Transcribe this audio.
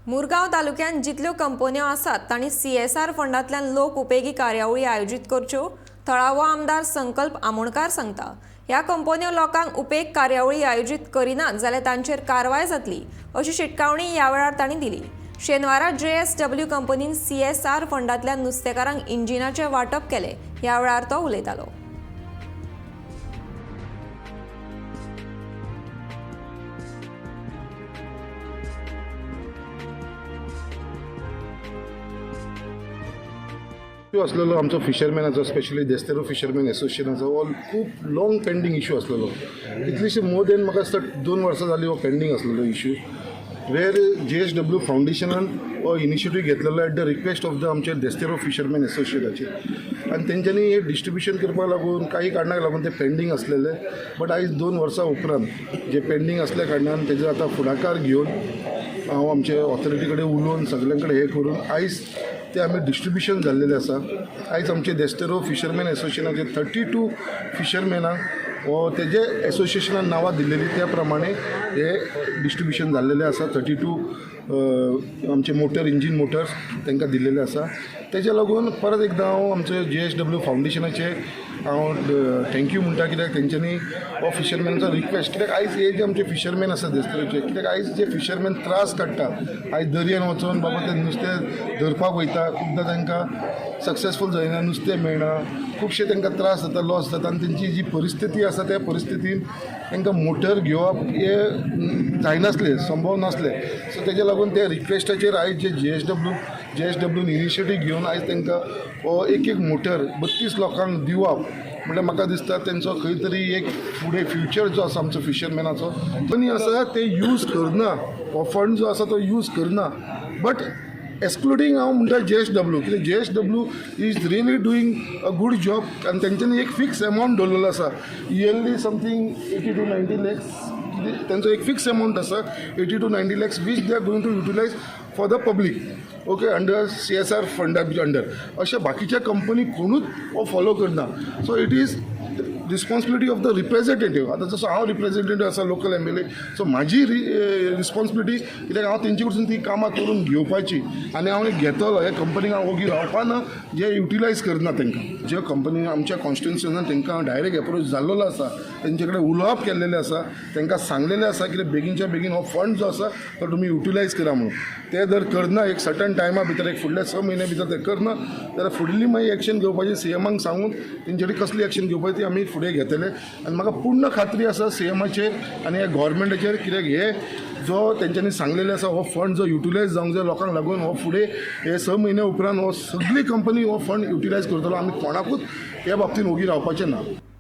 मुरगांव तालुक्यांत जितल्यो कंपन्यो आसात तांणी सीएसआर फंडांतल्यान लोक उपेगी कार्यावळी आयोजीत करच्यो, थळावो आमदार संकल्प आमोणकार सांगता. ह्या कंपन्यो लोकांक उपेग कार्यावळी आयोजीत करिनात जाल्यार तांचेर कारवाय जातली अशी शिटकावणी ह्या वेळार तांणी दिली. शेनवारा जेएसडब्ल्यू कंपनीन सीएसआर फंडांतल्यान नुस्तेकारांक इंजिनाचें वांटप केलें. ह्या वेळार तो उलयतालो. इशू आसलेलो आमचो फिशरमॅनाचो, स्पेशली देस्तेरो फिशरमॅन एसोसिएशनाचो हो खूब लाँग पेंडींग इशू आसलेलो. कितलीशी मोर देन म्हाका दिसता 2 वर्सां जालीं हो पेंडींग आसलेलो इशू, वेर जेएसडब्ल्यू फावंडेशनान हो इनिशिएटीव घेतलेलो at the request of the आमचे देस्तेरो फिशरमॅन एसोसिएशनाचे. आनी तेंच्यांनी हे डिस्ट्रिब्युशन करपाक लागून काही कारणाक लागून ते पेंडींग आसलेले. बट आयज 2 वर्सां उपरांत जे पेंडींग आसल्या कारणान तेजो आतां फुडाकार घेवन हांव आमचे ऑथॉरिटी कडेन उलोवन, सगल्यां कडेन हें करून आयज ते आमी डिस्ट्रिब्युशन जाल्लेलें आसा. आयज आमचे देस्तेरो फिशरमॅन एसोसिएशनाचे 32 फिशरमॅनांक हो तेजे एसोसिएशनान नांवां दिल्लेली त्या प्रमाणे हे डिस्ट्रिब्युशन जाल्लेलें आसा. 32 आमचे मोटर, इंजीन मोटर्स तांकां दिल्लेले आसा. तेज्या लागून परत एकदां हांव आमचे जेएसडब्ल्यू फावंडेशनाचे हांव thank you म्हणटा, कित्याक तेंच्यांनी हो फिशरमॅनाचो रिक्वेस्ट, कित्याक आयज हे जे आमचे फिशरमॅन आसा देस्तेरोचे, कित्याक आयज जे फिशरमॅन त्रास काडटा, आयज दर्यान वचोन बाबा ते नुस्तें धरपाक वयता, खुबदां तांकां सक्सेसफूल जायना, नुस्तें मेळना, खुबशे तांकां त्रास जाता, लॉस जाता. आनी तेंची जी परिस्थिती आसा त्या परिस्थितीन तांकां मोटर घेवप हें जायनासलें, संभव नासलें. सो तेज्या लागून त्या रिक्वेस्टाचेर आयज जे जेएसडब्ल्यून इनिशिएटीव घेवन आयज तांकां हो एक एक मोटर 32 लोकांक दिवप म्हळ्यार म्हाका दिसता तेंचो खंय तरी एक फुडें फ्युचर जो आसा आमचो फिशरमॅनाचो कंपनी आसा ते यूज करना, हो फंड जो आसा तो यूज करना. बट एक्सक्लुडींग हांव म्हणटा जेएसडब्ल्यू, कित्याक JSW is really doing a good job. आनी तेंच्यांनी एक फिक्स एमावंट दवरलेलो आसा, yearly something 80 to 90 lakhs. तेंचो एक फिक्स एमावंट आसा, 80 to 90 lakhs, which they are going to utilize for the public, okay, under CSR फंडा अंडर. अशें बाकीच्या कंपनी कोणूच हो फॉलो करना. So it is responsibility of the representative. आतां जसो हांव रिप्रेझेंटेटीव आसा, लोकल एमएलए, सो म्हाजी रिस्पॉन्सिबिलिटी, कित्याक हांव तेंचे कडसून ती कामां करून घेवपाची आनी हांव एक घेतलो हे कंपनीक हांव ओगी रावपाना जे युटिलायज करना तांकां. ज्यो कंपनी आमच्या कॉन्स्टिट्युन्सीन, तांकां डायरेक्ट एप्रोच जाल्लो आसा, तेंचे कडेन उलोवप केल्लेलें आसा, तांकां सांगलेलें आसा कितें बेगीनच्या बेगीन हो फंड जो आसा तो तुमी युटिलायज करा म्हणून. ते जर करना एक सर्टन टायमा भितर, एक फुडल्या 6 म्हयन्या भितर ते करना जाल्यार फुडली मागीर एक्शन घेवपाची सीएमाक सांगून तेंचे कडेन कसली एक्शन घेवपाची ती आमी फुडें घेतले. आनी म्हाका पूर्ण खात्री आसा सीएमाचेर आनी ह्या गोवोरमेंटाचेर, कित्याक हे जो तेंच्यांनी सांगलेलें आसा, हो फंड जो युटिलायज जावंक जाय लोकांक लागून, हो फुडें हे 6 म्हयन्या उपरांत हो सगळी कंपनी हो फंड युटिलायज करतलो. आमी कोणाकूच ह्या बाबतीन ओगी रावपाचें ना.